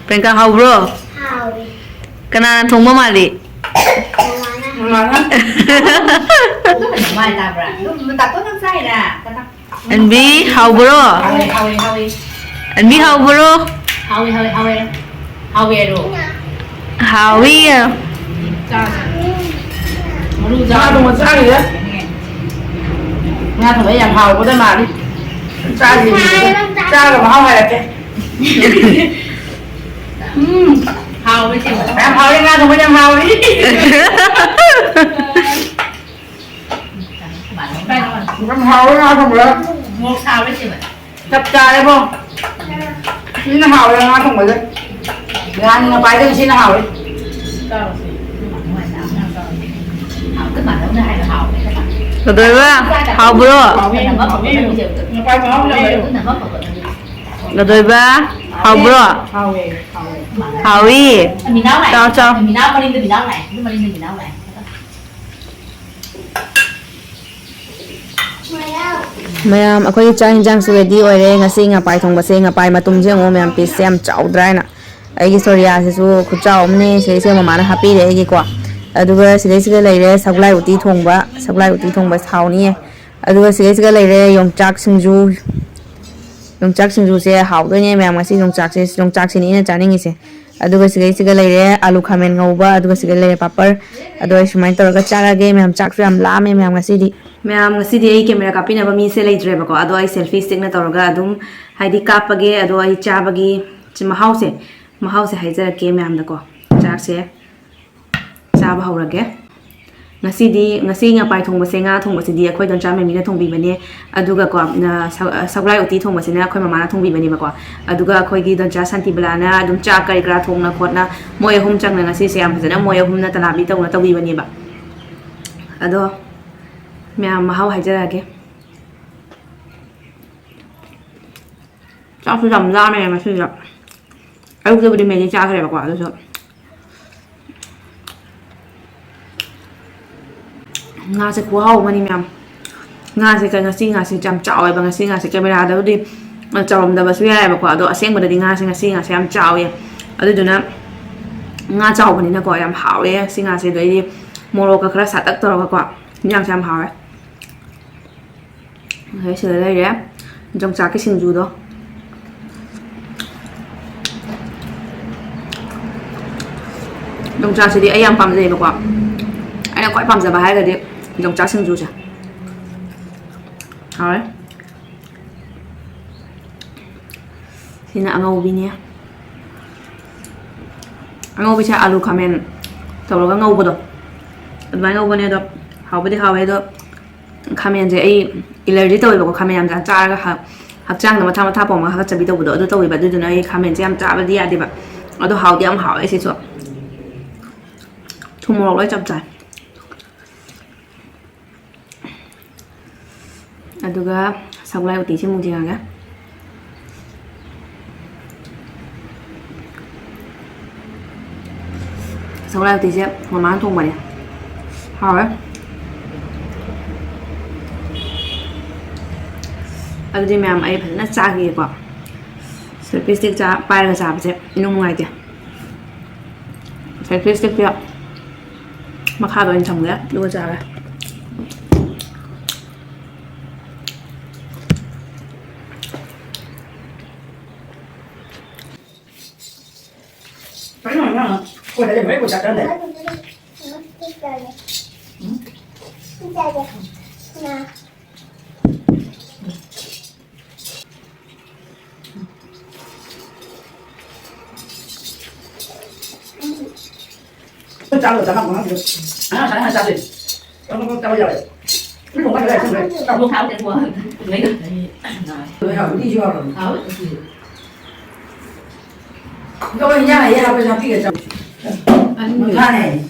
ꯄ꯭ꯔꯤꯌꯥꯡꯀꯥ, ꯍꯥꯎꯕ꯭ꯔꯣ? ꯍꯥꯎꯋꯦ꯫ ꯀꯅꯥꯅ ꯊꯣꯡꯕ ꯃꯥꯜꯂꯤ? ꯃꯃꯥꯅ꯫ ꯃꯃꯥꯅ꯫ ꯑꯗꯨ ꯀꯩꯅꯣ ꯃꯥꯜꯂꯤ ꯇꯥꯕ꯭ꯔꯥ? ꯑꯗꯨꯝ ꯇꯥꯇꯣ ꯅꯪ ꯆꯥꯏꯔꯥ? ꯇꯥꯇꯥ꯫ ꯑꯟꯕꯤ, ꯍꯥꯎꯕ꯭ꯔꯣ? ꯍꯥꯎꯋꯦ, ꯍꯥꯎꯋꯦ, ꯍꯥꯎꯋꯦ꯫ ꯑꯟꯕꯤ, ꯍꯥꯎꯕ꯭ꯔꯣ? ꯍꯥꯎꯋꯦ, ꯍꯥꯎꯋꯦ, ꯍꯥꯎꯋꯦ꯫ ꯍꯥꯎꯋꯦ ꯍꯥꯏꯔꯣ? ꯍꯥꯎꯋꯤ꯫ ꯆꯥꯁꯦ꯫ ꯃꯔꯨ ꯉꯥ ꯊꯣꯡꯕ ꯆꯥꯔꯤꯔ? ꯉꯥ ꯊꯣꯡꯕ ꯌꯥꯝ ꯍꯥꯎꯕꯗ ꯃꯥꯜꯂꯤ꯫ ꯆꯥꯁꯦ꯫ ꯆꯥꯔꯒ ꯃꯍꯥꯎ ꯍꯥꯏꯔꯛꯀꯦ꯫ ꯎꯝ꯫ ꯍꯥꯎꯋꯦ ꯆꯦ꯫ ꯌꯥꯝ ꯍꯥꯎꯋꯦ, ꯉꯥ ꯊꯣꯡꯕ ꯌꯥꯝ ꯍꯥꯎꯋꯦ꯫ ꯌꯥꯝ ꯍꯥꯎꯋꯦ ꯉꯥ ꯊꯣꯡꯕ꯫ ꯃꯣꯔꯣꯛ ꯁꯥꯕ꯭ꯔꯥ ꯁꯤꯕ? ꯆꯞ ꯆꯥꯔꯦꯕꯣ꯫ ꯁꯤꯅ ꯍꯥꯎꯔꯦ ꯉꯥ ꯊꯣꯡꯕꯁꯦ꯫ ꯉꯥꯅꯤ ꯉꯄꯥꯏꯗꯒꯤ ꯁꯤꯅ ꯍꯥꯎꯔꯦ꯫ ꯂꯗꯣꯏꯕ, ꯍꯥꯎꯕ꯭ꯔꯣ? ꯉꯄꯥꯏ ꯃꯍꯥꯎ ꯌꯥꯎꯋꯦ꯫ ꯂꯗꯣꯏꯕ, ꯍꯥꯎꯕ꯭ꯔꯣ? ꯍꯥꯎꯋꯦ, ꯍꯥꯎꯋꯦ꯫ ꯍꯥꯎꯋꯤ꯫ ꯆꯥꯎ, ꯆꯥꯎ꯫ ꯃꯌꯥꯝ, ꯑꯩꯈꯣꯏꯒꯤ ꯆꯥꯛ ꯌꯦꯟꯁꯥꯡꯁꯨ ready ꯑꯣꯏꯔꯦ꯫ ꯉꯁꯤ ꯉꯄꯥꯏ ꯊꯣꯡꯕꯁꯦ, ꯉꯄꯥꯏ ꯃꯇꯨꯝꯁꯦ ꯌꯦꯡꯉꯣ ꯃꯌꯥꯝ, piece ꯁꯦ ꯌꯥꯝ ꯆꯥꯎꯗ꯭ꯔꯥ ꯍꯥꯏꯅ꯫ ꯑꯩꯒꯤ ꯁꯣꯔꯤꯌꯥꯁꯤꯁꯨ ꯈꯨꯠꯆꯥꯎ ꯑꯃꯅꯦ, ꯁꯤꯗꯩꯁꯤꯗ ꯃꯃꯥꯅ ꯍꯥꯞꯄꯤꯔꯦ ꯑꯩꯒꯤꯀꯣ꯫ ꯑꯗꯨꯒ ꯁꯤꯗꯩꯁꯤꯗ ꯂꯩꯔꯦ ꯁꯒꯨꯂꯥꯏ ꯎꯇꯤ ꯊꯣꯡꯕ, ꯁꯒꯨꯂꯥꯏ ꯎꯇꯤ ꯊꯣꯡꯕ ꯍꯥꯎꯅꯤꯌꯦ꯫ ꯑꯗꯨꯒ ꯁꯤꯗꯩꯁꯤꯗ ꯂꯩꯔꯦ ꯌꯣꯡꯆꯥꯛ ꯁꯤꯡꯖꯨ, ꯌꯣꯡꯆꯥꯛ ꯁꯤꯡꯖꯨꯁꯦ ꯍꯥꯎꯗꯣꯏꯅꯦ ꯃꯌꯥꯝ꯫ ꯉꯁꯤ ꯌꯣꯡꯆꯥꯛꯁꯦ, ꯌꯣꯡꯆꯥꯛꯁꯤꯅꯤ ꯑꯩꯅ ꯆꯥꯅꯤꯡꯉꯤꯁꯦ꯫ ꯑꯗꯨꯒ ꯁꯤꯗꯩꯁꯤꯒ ꯂꯩꯔꯦ ꯑꯥꯂꯨ ꯈꯥꯃꯦꯟ ꯉꯧꯕ, ꯑꯗꯨꯒ ꯁꯤꯒ ꯂꯩꯔꯦ ꯄꯥꯄꯔ꯫ ꯑꯗꯣ ꯑꯩ ꯁꯨꯃꯥꯏꯅ ꯇꯧꯔꯒ ꯆꯥꯔꯒꯦ ꯃꯌꯥꯝ꯫ ꯆꯥꯛꯁꯨ ꯌꯥꯝ ꯂꯥꯝꯃꯦ ꯃꯌꯥꯝ ꯉꯁꯤꯗꯤ꯫ ꯃꯌꯥꯝ, ꯉꯁꯤꯗꯤ ꯑꯩ camera ꯀꯥꯞꯄꯤꯅꯕ ꯃꯤꯁꯦ ꯂꯩꯇ꯭ꯔꯦꯕꯀꯣ꯫ ꯑꯗꯣ ꯑꯩ selfie stickꯅ ꯇꯧꯔꯒ ꯑꯗꯨꯝ, ꯍꯥꯏꯗꯤ, ꯀꯥꯞꯄꯒꯦ꯫ ꯑꯗꯣ ꯑꯩ ꯆꯥꯕꯒꯤ ꯆꯤ-, ꯃꯍꯥꯎꯁꯦ, ꯃꯍꯥꯎꯁꯦ ꯍꯥꯏꯖꯔꯛꯀꯦ ꯃꯌꯥꯝꯗꯀꯣ꯫ ꯆꯥꯛꯁꯦ ꯆꯥꯕ ꯍꯧꯔꯒꯦ꯫ ꯉꯁꯤꯗꯤ, ꯉꯁꯤ ꯉꯄꯥꯏ ꯊꯣꯡꯕꯁꯦ, ꯉꯥ ꯊꯣꯡꯕꯁꯤꯗꯤ ꯑꯩꯈꯣꯏ ꯗꯣꯟꯆꯥ ꯃꯦꯃꯤꯅ ꯊꯣꯡꯕꯤꯕꯅꯦ꯫ ꯑꯗꯨꯒꯀꯣ, ꯅ-, ꯁ-, ꯁꯒꯣꯜꯍꯋꯥꯏ ꯎꯇꯤ ꯊꯣꯡꯕꯁꯤꯅ ꯑꯩꯈꯣꯏ ꯃꯃꯥꯅ ꯊꯣꯡꯕꯤꯕꯅꯦꯕꯀꯣ꯫ ꯑꯗꯨꯒ ꯑꯩꯈꯣꯏꯒꯤ ꯗꯣꯟꯆꯥ ꯁꯥꯟꯇꯤꯕꯂꯥꯅ ꯑꯗꯨꯝ ꯆꯥꯛ ꯀꯔꯤ ꯀꯔꯥ ꯊꯣꯡꯅ ꯈꯣꯠꯅ ꯃꯣꯏ ꯑꯍꯨꯝ ꯆꯪꯅ ꯉꯁꯤꯁꯦ ꯌꯥꯝ ꯐꯖꯅ ꯃꯣꯏ ꯑꯍꯨꯝꯅ ꯇꯂꯥꯕꯤ ꯇꯧꯅ ꯇꯧꯕꯤꯕꯅꯦꯕ꯫ ꯑꯗꯣ ꯃꯌꯥꯝ ꯃꯍꯥꯎ ꯍꯥꯏꯖꯔꯛꯑꯒꯦ꯫ ꯆꯥꯛꯁꯨ ꯌꯥꯝ ꯂꯥꯝꯃꯦ ꯉꯁꯤꯁꯦ꯫ ꯑꯌꯨꯛꯇꯕꯨꯗꯤ ꯃꯦꯒꯤ ꯆꯥꯈ꯭ꯔꯦꯕꯀꯣ, ꯑꯗꯨꯁꯨ ꯉꯥꯁꯦ ꯈꯨꯍꯥꯎ ꯑꯃꯅꯤ ꯃꯌꯥꯝ꯫ ꯉꯥꯁꯦ ꯀ-, ꯉꯁꯤ ꯉꯥꯁꯦ ꯌꯥꯝ ꯆꯥꯎꯋꯦꯕ꯫ ꯉꯁꯤ ꯉꯥꯁꯦ cameraꯗꯕꯨꯗꯤ ꯆꯥꯎꯔꯝꯗꯕꯁꯨ ꯌꯥꯏꯑꯕꯀꯣ, ꯑꯗꯣ ꯑꯁꯦꯡꯕꯗꯗꯤ ꯉꯥꯁꯦ, ꯉꯁꯤ ꯉꯥꯁꯦ ꯌꯥꯝ ꯆꯥꯎꯋꯦ꯫ ꯑꯗꯨꯗꯨꯅ ꯉꯥ ꯆꯥꯎꯕꯅꯤꯅꯀꯣ ꯌꯥꯝ ꯍꯥꯎꯋꯦ ꯉꯁꯤ ꯉꯥꯁꯦ꯫ ꯑꯗꯩꯗꯤ ꯃꯣꯔꯣꯛꯀ ꯈꯔ ꯁꯥꯇꯛ ꯇꯧꯔꯒꯀꯣ, ꯌꯥꯝꯁꯨ ꯌꯥꯝ ꯍꯥꯎꯋꯦ꯫ ꯑꯗꯩ ꯁꯤꯗ ꯂꯩꯔꯦ ꯌꯣꯡꯆꯥꯛꯀꯤ ꯁꯤꯡꯖꯨꯗꯣ꯫ ꯌꯣꯡꯆꯥꯛꯁꯤꯗꯤ ꯑꯩ ꯌꯥꯝ ꯄꯥꯝꯖꯩꯌꯦꯕꯀꯣ꯫ ꯑꯩꯅ ꯈ꯭ꯋꯥꯏ ꯄꯥꯝꯖꯕ ꯍꯥꯏꯔꯒꯗꯤ ꯌꯣꯡꯆꯥꯛ ꯁꯤꯡꯖꯨꯁꯦ꯫ ꯍꯥꯎꯔꯦ꯫ ꯁꯤꯅ ꯑꯉꯧꯕꯤꯅꯦ꯫ ꯑꯉꯧꯕꯤꯁꯦ ꯑꯥꯂꯨ ꯈꯥꯃꯦꯟ ꯇꯧꯔꯒ ꯉꯧꯕꯗꯣ, ꯑꯗꯨꯃꯥꯏꯅ ꯉꯧꯕꯅꯦ꯫ ꯑꯗꯣ ꯍꯥꯎꯕꯨꯗꯤ ꯍꯥꯎꯋꯦ, ꯑꯗꯣ ꯈꯥꯃꯦꯟꯁꯦ ꯑꯩ ꯑꯦꯂꯔꯖꯤ ꯇꯧꯋꯦꯕꯀꯣ, ꯈꯥꯃꯦꯟ ꯌꯥꯝ ꯆꯥ-, ꯆꯥꯔꯒ ꯍ-, ꯍꯛꯆꯥꯡꯗ ꯃꯊꯥ ꯃꯊꯥ ꯄꯣꯝꯃꯒ ꯍꯥꯒꯠꯆꯕꯤ ꯇꯧꯕꯗꯣ ꯑꯗꯨ ꯇꯧꯋꯦꯕ꯫ ꯑꯗꯨꯗꯨꯅ ꯑꯩ ꯈꯥꯃꯦꯟꯁꯦ ꯌꯥꯝ ꯆꯥꯕꯗꯤ ꯌꯥꯗꯦꯕ꯫ ꯑꯗꯣ ꯍꯥꯎꯗꯤ ꯌꯥꯝ ꯍꯥꯎꯋꯦ ꯁꯤꯁꯨ꯫ ꯊꯨꯝ ꯃꯣꯔꯣꯛ ꯂꯣꯏ ꯆꯞ ꯆꯥꯏ꯫ ꯑꯗꯨꯒ ꯁꯒꯣꯜꯍꯋꯥꯏ ꯎꯇꯤꯁꯤ ꯑꯃꯨꯛ ꯌꯦꯡꯉꯒꯦ꯫ ꯁꯒꯣꯜꯍꯋꯥꯏ ꯎꯇꯤꯁꯦ ꯃꯃꯥꯅ ꯊꯣꯡꯕꯅꯦ꯫ ꯍꯥꯎꯋꯦ꯫ ꯑꯗꯨꯗꯤ ꯃꯌꯥꯝ ꯑꯩ ꯐꯖꯅ ꯆꯥꯈꯤꯒꯦꯀꯣ꯫ ꯁꯦꯜꯐꯤ ꯁ꯭ꯇꯤꯛ ꯆꯥ-, ꯄꯥꯏꯔꯒ ꯆꯥꯕꯁꯦ ꯏꯅꯨꯡ ꯅꯨꯡꯉꯥꯏꯇꯦ꯫ ꯁꯦꯜꯐꯤ ꯁ꯭ꯇꯤꯛꯁꯦ ꯃꯈꯥꯗ ꯑꯣꯏꯅ ꯊꯝꯒꯦ, ꯑꯗꯨꯒ ꯆꯥꯔꯦ꯫ ꯆꯥꯔꯣ, ꯆꯥꯔꯣ, ꯆꯥꯔꯣ꯫ ꯑꯉꯥꯡ ꯆꯥꯅꯤꯡꯉꯥꯏ ꯆꯥꯁꯦ꯫ ꯆꯥꯔꯣ, ꯆꯥꯔꯣ, ꯌꯥꯔꯦ꯫ ꯐꯨꯔꯤꯠ ꯍꯣꯡꯕ ꯍꯜꯂꯛꯑꯦ, ꯁꯪꯈ꯭ꯔꯦ꯫ ꯆꯥꯔꯣ꯫ ꯊꯥꯎ ꯇꯩꯊꯣꯛꯑꯣ꯫ ꯂꯩ꯫ ꯍꯣꯏ, ꯍꯣꯏ, ꯎꯇꯤꯁꯨ ꯌꯥꯎꯔꯕꯅꯤ꯫ ꯍꯥꯎꯋꯦ, ꯎꯇꯤ꯫ ꯑꯗꯣ ꯏꯟꯖꯥꯡ ꯑꯍꯦꯛ ꯍꯥꯞꯄꯁꯨ ꯍꯥꯞꯄꯤꯒꯦ, ꯆꯥꯎ꯫ ꯃꯊꯥꯅꯦ꯫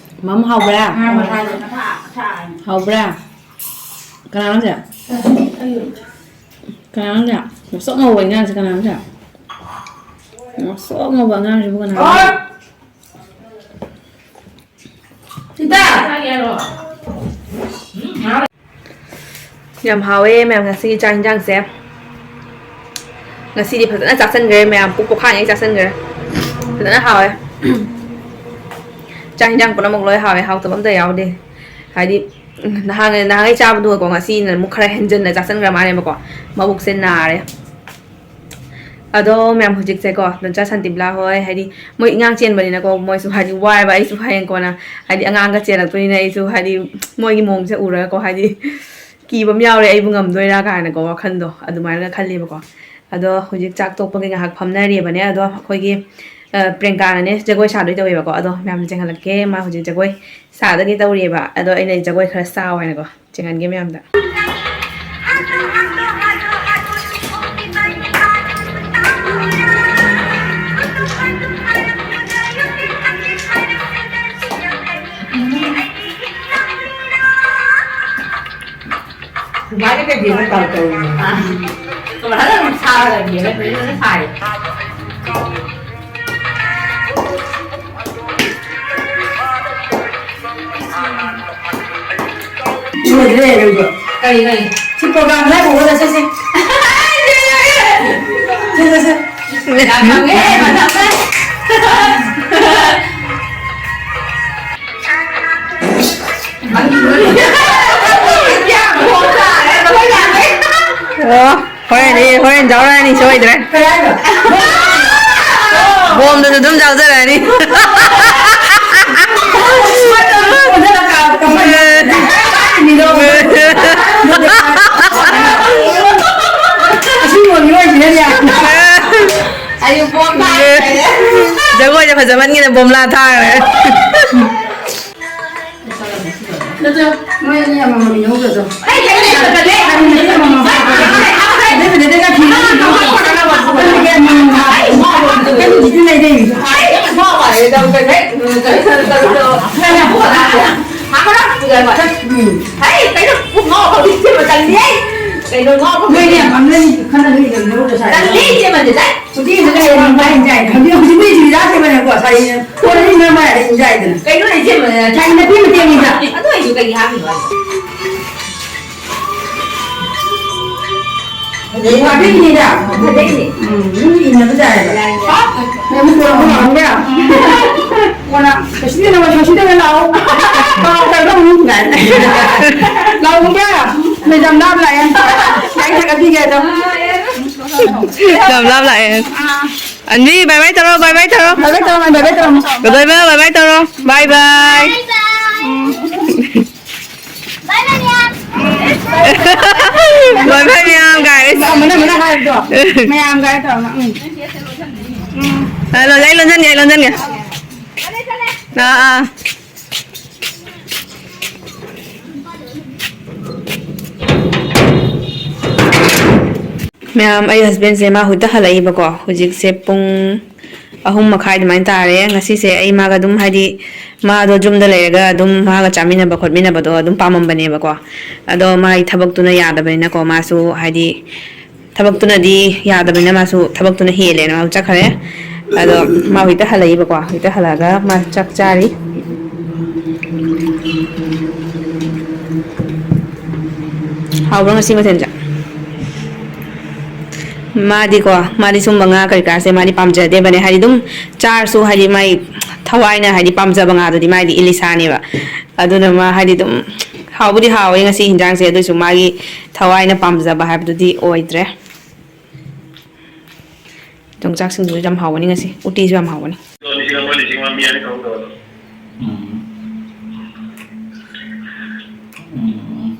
ꯃꯝ, ꯍꯥꯎꯕ꯭ꯔꯥ? ꯉꯥ ꯃꯊꯥꯅꯦ, ꯃꯊꯥ, ꯃꯊꯥ꯫ ꯍꯥꯎꯕ꯭ꯔꯥ? ꯀꯅꯥꯅꯣ ꯁꯦ? ꯀꯅꯥꯅꯣ ꯁꯦ? ꯉꯧꯁꯣꯛ ꯉꯧꯕ ꯏꯟꯖꯥꯡꯁꯦ ꯀꯅꯥꯅꯣ ꯁꯦ? ꯉꯧꯁꯣꯛ ꯉꯧꯕ ꯑꯉꯥꯡꯁꯤꯕꯨ ꯀꯅꯥꯅꯣ? ꯍꯣꯏ꯫ ꯌꯥꯝ ꯍꯥꯎꯋꯦ ꯃꯌꯥꯝ, ꯉꯁꯤꯒꯤ ꯆꯥꯛ ꯌꯦꯟꯖꯥꯡꯁꯦ꯫ ꯉꯁꯤꯗꯤ ꯐꯖꯅ ꯆꯥꯁꯟꯈ꯭ꯔꯦ ꯃꯌꯥꯝ, ꯄꯨꯛ ꯄꯣꯛꯈꯥꯏꯉꯩ ꯆꯥꯁꯟꯈ꯭ꯔꯦ꯫ ꯐꯖꯅ ꯍꯥꯎꯋꯦ꯫ ꯆꯥꯛ ꯌꯦꯟꯖꯥꯡ ꯄꯨꯝꯅꯃꯛ ꯂꯣꯏ ꯍꯥꯎꯋꯦ, ꯍꯥꯎꯇꯕ ꯑꯝꯇ ꯌꯥꯎꯗꯦ꯫ ꯍꯥꯏꯗꯤ, ꯅꯍꯥꯟ, ꯅꯍꯥꯟꯈꯩ ꯆꯥꯕꯗꯨꯒꯀꯣ ꯉꯁꯤꯅ ꯑꯃꯨꯛ ꯈꯔ ꯍꯦꯟꯖꯟꯅ ꯆꯥꯁꯟꯈ꯭ꯔ ꯃꯥꯜꯂꯦꯕꯀꯣ꯫ ꯃꯕꯨꯛꯁꯦ ꯅꯥꯔꯦ꯫ ꯑꯗꯣ ꯃꯌꯥꯝ, ꯍꯧꯖꯤꯛꯁꯦꯀꯣ, ꯅꯟꯆꯥ ꯁꯥꯟꯇꯤꯕꯂꯥ ꯍꯣꯏ, ꯍꯥꯏꯗꯤ, ꯃꯣꯏ ꯑꯉꯥꯡ ꯆꯦꯟꯕꯅꯤꯅꯀꯣ, ꯃꯣꯏꯁꯨ ꯍꯥꯏꯗꯤ ꯋꯥꯏꯕ, ꯑꯩꯁꯨ ꯍꯌꯦꯡ ꯀꯣꯟꯅ ꯍꯥꯏꯗꯤ ꯑꯉꯥꯡꯒ ꯆꯦꯜꯂꯛꯇꯣꯏꯅꯤꯅ ꯑꯩꯁꯨ ꯍꯥꯏꯗꯤ ꯃꯣꯏꯒꯤ ꯃꯑꯣꯡꯁꯦ ꯎꯔꯒꯀꯣ, ꯍꯥꯏꯗꯤ ꯀꯤꯕ ꯑꯃ ꯌꯥꯎꯔꯦ, ꯑꯩꯕꯨ ꯉꯝꯗꯣꯏꯔꯥ ꯀꯥꯏꯅꯀꯣ, ꯋꯥꯈꯜꯗꯣ ꯑꯗꯨꯃꯥꯏꯅꯒ ꯈꯜꯂꯦꯕꯀꯣ꯫ ꯑꯗꯣ ꯍꯧꯖꯤꯛ ꯆꯥꯛ ꯇꯣꯛꯄꯒꯤ ꯉꯥꯏꯍꯥꯛ ꯐꯝꯅꯔꯤꯕꯅꯦ꯫ ꯑꯗꯣ ꯑꯩꯈꯣꯏꯒꯤ ꯑ, ꯄ꯭ꯔꯤꯌꯥꯡꯀꯥꯅꯅꯦ ꯖꯒꯣꯏ ꯁꯥꯗꯣꯏ ꯇꯧꯋꯦꯕꯀꯣ꯫ ꯑꯗꯣ ꯃꯌꯥꯝꯅ ꯆꯦꯡꯍꯜꯂꯛꯀꯦ, ꯃꯥ ꯍꯧꯖꯤꯛ ꯖꯒꯣꯏ ꯁꯥꯗꯒꯦ ꯇꯧꯔꯤꯑꯕ꯫ ꯑꯗꯣ ꯑꯩꯅ ꯖꯒꯣꯏ ꯈꯔ ꯁꯥꯎ ꯍꯥꯏꯅꯀꯣ, ꯆꯦꯡꯍꯟꯒꯦ ꯃꯌꯥꯝꯗ꯫ ꯁꯨꯃꯥꯏꯅ ꯀꯩꯗꯧꯅꯣ ꯇꯧ ꯇꯧꯔꯤꯅꯦ꯫ ꯑꯥ꯫ ꯁꯨꯃꯥꯏꯅ ꯑꯗꯨꯝ ꯁꯥꯔꯒ ꯌꯦꯡꯉ ꯂꯣꯏꯅ ꯁꯥꯏ꯫ ꯂꯣꯏꯗ꯭ꯔꯦ, ꯂꯣꯏꯗ꯭ꯔꯦ꯫ ꯀꯔꯤ, ꯀꯔꯤ? ꯁꯤ program ꯂꯣꯏ ꯎꯔꯒ ꯆꯠꯁꯦ꯫ ꯆꯠꯁꯦ, ꯆꯠꯁꯦ꯫ ꯌꯥꯝ ꯐꯪꯉꯦ, ꯃꯊꯛꯇ꯫ ꯑꯣ, ꯍꯣꯔꯦꯟꯗꯤ, ꯍꯣꯔꯦꯟ ꯌꯥꯎꯔꯛꯑꯅꯤ, ꯁꯣꯏꯗ꯭ꯔꯦ꯫ ꯕꯣꯝꯗꯁꯨ ꯑꯗꯨꯝ ꯌꯥꯎꯖꯔꯛꯑꯅꯤ꯫ ꯑꯁꯤ ꯌꯣꯟꯕ ꯑꯣꯏꯁꯤꯅꯅꯦ꯫ ꯑꯩ ꯕꯣꯝ ꯊꯥꯔꯦ꯫ ꯖꯒꯣꯏꯁꯦ ꯐꯖꯃꯟꯒꯤꯗꯅ ꯕꯣꯝꯂꯥ ꯊꯥꯈ꯭ꯔꯦ꯫ ꯅꯠꯇ꯭ꯔꯣ? ꯃꯣꯏ ꯑꯅꯤ ꯑꯃꯃꯝ ꯏꯟꯍꯧꯗ꯭ꯔꯁꯨ꯫ ꯑꯩ ꯀꯩꯅꯣ ꯂꯩꯇꯕꯅꯦ꯫ ꯑꯃꯃꯝ ꯏꯟꯍꯧꯗ꯭ꯔꯁꯨ꯫ ꯑꯗꯨꯕꯨꯗꯤ ꯑꯩꯅ ꯐꯤ ꯑꯃꯃꯝ ꯍꯥꯞꯄꯒ ꯑꯃꯃꯝ ꯍꯥꯞꯄꯒ ꯑꯃꯃꯝ ꯍꯥꯞꯄꯒ ꯑꯗꯨꯕꯨꯗꯤ ꯂꯩꯗꯣꯏꯅꯤ꯫ ꯑꯩ ꯉꯥꯎ ꯃꯥꯜꯂꯦ꯫ ꯅꯪ ꯀꯩꯅꯣ ꯍꯦꯛ ꯀꯩꯅꯣ ꯇꯧꯔꯤꯗꯣ꯫ ꯍꯥꯞꯄ꯭ꯔꯣ? ꯎꯝ꯫ ꯍꯩ, ꯀꯩꯅꯣ ꯄꯨꯡ ꯉꯥꯎ ꯇꯧꯔꯤ꯫ ꯏꯆꯦ ꯃꯆꯜꯅꯤ꯫ ꯀꯩꯅꯣ ꯉꯥꯎ ꯅꯣꯏꯅꯦ, ꯑꯃꯅꯤ ꯈꯟꯅ ꯅꯣꯏ ꯂꯩꯍꯧꯗ꯭ꯔꯁꯨ꯫ ꯇꯜꯂꯤ, ꯏꯆꯦ ꯃꯟꯗꯤꯗ꯫ ꯍꯧꯖꯤꯛ ꯍꯧꯖꯤꯛ ꯂꯩꯔꯝꯕ ꯏꯟꯖꯥꯡ ꯍꯧꯖꯤꯛ ꯍꯧꯖꯤꯛ ꯃꯤ ꯆꯨꯖꯥꯛ ꯁꯦꯝꯕꯅꯦꯀꯣ ꯁꯥꯔꯤꯅ꯫ ꯀꯣꯟꯅ ꯃꯤ ꯃꯔꯝ ꯍꯥꯏꯔꯒ ꯏꯟꯖꯥꯡ ꯍꯥꯏꯗꯅ꯫ ꯀꯩꯅꯣ ꯂꯩꯁꯦ, ꯁꯥꯏ ꯅꯥꯄꯤ ꯃꯇꯦꯛꯅꯤꯗ꯫ ꯑꯗꯨ ꯑꯩꯁꯨ ꯀꯩꯒꯤ ꯍꯥꯞꯄꯤꯅꯣ ꯍꯥꯏꯁꯦ? ꯐꯖꯩ ꯋꯥꯕꯤꯅꯤꯗ꯫ ꯐꯖꯩꯅꯦ꯫ ꯎꯝ, ꯃꯤ ꯏꯟꯅꯕ ꯌꯥꯏꯌꯦꯕ꯫ ꯌꯥꯏ, ꯌꯥꯏ꯫ ꯅꯪ ꯀꯣꯟꯅ ꯑꯃꯨꯛ ꯂꯥꯛꯑꯣ ꯈꯪꯕ꯭ꯔꯥ? ꯀꯣꯟꯅ ꯁꯣꯁꯤꯗ ꯅꯪ ꯁꯣꯁꯤꯗ ꯂꯥꯛꯑꯣ꯫ ꯀꯥꯎ ꯇꯧꯔꯒ ꯑꯃꯨꯛ ꯉꯥꯏ꯫ ꯂꯥꯛꯑꯣ ꯈꯪꯕ꯭ꯔꯥ? ꯃꯦꯗꯥꯝ ꯂꯥꯞ ꯂꯥꯛꯑꯦ꯫ ꯂꯥꯏꯔꯤꯛ ꯊꯥꯒꯠꯄꯤꯒꯦ ꯑꯗꯣ꯫ ꯌꯥꯝ ꯂꯥꯞ ꯂꯥꯛꯑꯦ꯫ ꯑꯥ꯫ ꯑꯟꯕꯤ, bye bye ꯇꯧꯔꯣ, bye bye ꯇꯧꯔꯣ꯫ Bye bye ꯇꯧꯔꯣ, bye bye ꯇꯧꯔꯣ꯫ ꯀꯗꯣꯏꯕ, bye bye ꯇꯧꯔꯣ꯫ Bye bye꯫ Bye bye꯫ ꯎꯝ꯫ Bye bye, ꯃꯌꯥꯝ꯫ Bye bye, ꯃꯌꯥꯝ, guys꯫ ꯃꯅꯥ, ꯃꯅꯥ ꯍꯥꯏꯕꯗꯣ꯫ ꯃꯌꯥꯝ guys ꯇꯧꯔꯣ꯫ ꯎꯝ꯫ ꯑ, ꯂꯣꯟ-, ꯑꯩ ꯂꯣꯟꯖꯟꯒꯦ, ꯑꯩ ꯂꯣꯟꯖꯟꯒꯦ꯫ ꯑꯥ, ꯑꯥ꯫ ꯃꯌꯥꯝ, ꯑꯩ husbandꯁꯦ ꯃꯥ ꯍꯧꯖꯤꯛꯇ ꯍꯜꯂꯛꯏꯕꯀꯣ꯫ ꯍꯧꯖꯤꯛꯁꯦ ꯄꯨꯡ ꯑꯍꯨꯝ ꯃꯈꯥꯏ ꯑꯗꯨꯃꯥꯏꯅ ꯇꯥꯔꯦ꯫ ꯉꯁꯤꯁꯦ ꯑꯩ ꯃꯥꯒ ꯑꯗꯨꯝ, ꯍꯥꯏꯗꯤ, ꯃꯥꯗꯣ ꯌꯨꯝꯗ ꯂꯩꯔꯒ ꯑꯗꯨꯝ ꯃꯥꯒ ꯆꯥꯃꯤꯟꯅꯕ ꯈꯣꯠꯃꯤꯟꯅꯕꯗꯣ ꯑꯗꯨꯝ ꯄꯥꯝꯃꯝꯕꯅꯦꯕꯀꯣ꯫ ꯑꯗꯣ ꯃꯥꯒꯤ ꯊꯕꯛꯇꯨꯅ ꯌꯥꯗꯕꯅꯤꯅꯀꯣ, ꯃꯥꯁꯨ, ꯍꯥꯏꯗꯤ, ꯊꯕꯛꯇꯨꯅꯗꯤ ꯌꯥꯗꯕꯅꯤꯅ ꯃꯥꯁꯨ ꯊꯕꯛꯇꯨꯅ ꯍꯦꯜꯂꯦꯅ ꯃꯥꯁꯨ ꯆꯠꯈ꯭ꯔꯦ꯫ ꯑꯗꯣ ꯃꯥ ꯍꯧꯖꯤꯛꯇ ꯍꯜꯂꯛꯏꯕꯀꯣ꯫ ꯍꯧꯖꯤꯛꯇ ꯍꯜꯂꯛꯑꯒ ꯃꯥ ꯆꯥꯛ ꯆꯥꯔꯤ꯫ ꯍꯥꯎꯕ꯭ꯔꯣ ꯉꯁꯤ ꯃꯊꯦꯜꯁꯦ? ꯃꯥꯗꯤꯀꯣ, ꯃꯥꯗꯤ ꯁꯨꯝꯕ ꯉꯥ ꯀꯔꯤ ꯀꯔꯥꯁꯦ ꯃꯥꯗꯤ ꯄꯥꯝꯖꯗꯦꯕꯅꯦ꯫ ꯍꯥꯏꯗꯤ ꯑꯗꯨꯝ ꯆꯥꯔꯁꯨ, ꯍꯥꯏꯗꯤ ꯃꯥꯏ ꯊꯋꯥꯏꯅ, ꯍꯥꯏꯗꯤ ꯄꯥꯝꯖꯕ ꯉꯥꯗꯨꯗꯤ ꯃꯥꯏꯗꯤ ꯏꯂꯤꯁꯥꯅꯦꯕ꯫ ꯑꯗꯨꯅ ꯃꯥ, ꯍꯥꯏꯗꯤ, ꯑꯗꯨꯝ ꯍꯥꯎꯕꯨꯗꯤ ꯍꯥꯎꯋꯦ ꯉꯁꯤ ꯍꯤꯟꯖꯥꯡꯁꯦ, ꯑꯗꯨꯏꯁꯨ ꯃꯥꯒꯤ ꯊꯋꯥꯏꯅ ꯄꯥꯝꯖꯕ ꯍꯥꯏꯕꯗꯨꯗꯤ ꯑꯣꯏꯗ꯭ꯔꯦ꯫ ꯌꯣꯡꯆꯥꯛꯁꯤꯡꯗꯨꯁꯨ ꯌꯥꯝ ꯍꯥꯎꯒꯅꯤ ꯉꯁꯤ, ꯎꯇꯤꯁꯨ ꯌꯥꯝ ꯍꯥꯎꯒꯅꯤ꯫ ꯎꯝ꯫ ꯎꯝ꯫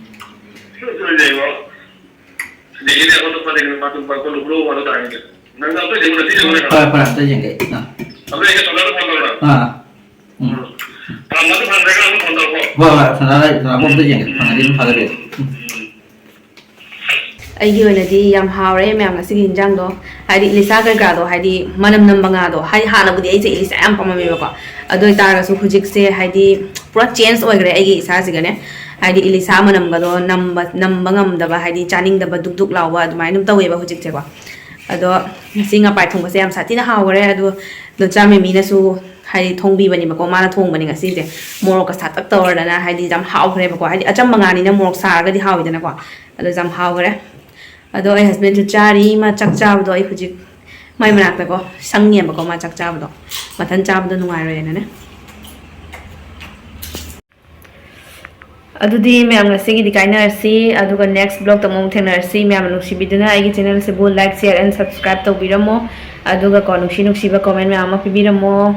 ꯐꯔꯦ, ꯐꯔꯦ, ꯑꯝꯇ ꯌꯦꯡꯒꯦ꯫ ꯑꯥ꯫ ꯑꯥ꯫ ꯎꯝ꯫ ꯍꯣꯏ, ꯍꯣꯏ, ꯁꯅꯥ ꯂꯩ, ꯁꯅꯥ ꯀꯣꯝꯇ ꯌꯦꯡꯒꯦ꯫ ꯐꯪꯉꯗꯤ ꯑꯗꯨꯝ ꯊꯥꯖꯔꯛꯑꯦ꯫ ꯎꯝ꯫ ꯑꯩꯒꯤ ꯑꯣꯏꯅꯗꯤ ꯌꯥꯝ ꯍꯥꯎꯔꯦ ꯃꯌꯥꯝ ꯉꯁꯤꯒꯤ ꯏꯟꯖꯥꯡꯗꯣ꯫ ꯍꯥꯏꯗꯤ ꯏꯂꯤꯁꯥ ꯀꯩꯀꯥꯗꯣ, ꯍꯥꯏꯗꯤ ꯃꯅꯝ ꯅꯝꯕ ꯉꯥꯗꯣ, ꯍꯥꯏꯗꯤ ꯍꯥꯟꯅꯕꯨꯗꯤ ꯑꯩꯁꯦ ꯏꯂꯤꯁꯥ ꯌꯥꯝ ꯄꯥꯝꯃꯝꯃꯦꯕꯀꯣ꯫ ꯑꯗꯨ ꯑꯣꯏꯇꯥꯔꯒꯁꯨ ꯍꯧꯖꯤꯛꯁꯦ ꯍꯥꯏꯗꯤ ꯄꯨꯔꯥ change ꯑꯣꯏꯈ꯭ꯔꯦ ꯑꯩꯒꯤ ꯏꯁꯥꯁꯤꯒꯅꯦ꯫ ꯍꯥꯏꯗꯤ ꯏꯂꯤꯁꯥ ꯃꯅꯝꯒꯗꯣ ꯅꯝꯕ, ꯅꯝꯕ ꯉꯝꯗꯕ, ꯍꯥꯏꯗꯤ ꯆꯥꯅꯤꯡꯗꯕ, ꯗꯨꯛ ꯗꯨꯛ ꯂꯥꯎꯕ ꯑꯗꯨꯃꯥꯏꯅ ꯑꯗꯨꯝ ꯇꯧꯋꯦꯕ ꯍꯧꯖꯤꯛꯁꯦꯀꯣ꯫ ꯑꯗꯣ ꯉꯁꯤ ꯉꯄꯥꯏ ꯊꯣꯡꯕꯁꯦ ꯌꯥꯝ ꯁꯥꯊꯤꯅ ꯍꯥꯎꯈꯔꯦ꯫ ꯑꯗꯣ ꯗꯣꯆꯥ ꯃꯤꯃꯤꯅꯁꯨ ꯍꯥꯏꯗꯤ ꯊꯣꯡꯕꯤꯕꯅꯦꯕꯀꯣ꯫ ꯃꯥꯅ ꯊꯣꯡꯕꯅꯦ ꯉꯁꯤꯁꯦ꯫ ꯃꯣꯔꯣꯛꯀ ꯁꯥꯇꯛ ꯇꯧꯔꯗꯅ ꯍꯥꯏꯗꯤ ꯌꯥꯝ ꯍꯥꯎꯈ꯭ꯔꯦꯕꯀꯣ꯫ ꯍꯥꯏꯗꯤ ꯑꯆꯝꯕ ꯉꯥꯅꯤꯅ ꯃꯣꯔꯣꯛ ꯁꯥꯔꯒꯗꯤ ꯍꯥꯎꯋꯤꯗꯅꯀꯣ꯫ ꯑꯗꯣ ꯌꯥꯝ ꯍꯥꯎꯈ꯭ꯔꯦ꯫ ꯑꯗꯣ ꯑꯩ husbandꯁꯨ ꯆꯥꯔꯤ꯫ ꯃꯥ ꯆꯥꯛ ꯆꯥꯕꯗꯣ ꯑꯩ ꯍꯧꯖꯤꯛ ꯃꯥꯏ ꯃꯅꯥꯛꯇꯀꯣ ꯁꯪꯉꯦꯕꯀꯣ꯫ ꯃꯥ ꯆꯥꯛ ꯆꯥꯕꯗꯣ ꯃꯊꯟ ꯆꯥꯕꯗꯣ ꯅꯨꯡꯉꯥꯏꯔꯣꯏꯅꯅꯦ꯫ ꯑꯗꯨꯗꯤ ꯃꯌꯥꯝ ꯉꯁꯤꯒꯤꯗꯤ ꯀꯥꯏꯅꯔꯁꯤ, ꯑꯗꯨꯒ next vlogꯇ ꯑꯃꯨꯛ ꯊꯦꯡꯅꯔꯁꯤ꯫ ꯃꯌꯥꯝꯅ ꯅꯨꯡꯁꯤꯕꯤꯗꯨꯅ ꯑꯩꯒꯤ channelꯁꯤꯕꯨ like, share and subscribe ꯇꯧꯕꯤꯔꯝꯃꯣ꯫ ꯑꯗꯨꯒ ꯀꯣ, ꯅꯨꯡꯁꯤ ꯅꯨꯡꯁꯤꯕ comment ꯃꯌꯥꯝ ꯑꯃ ꯄꯤꯕꯤꯔꯝꯃꯣ꯫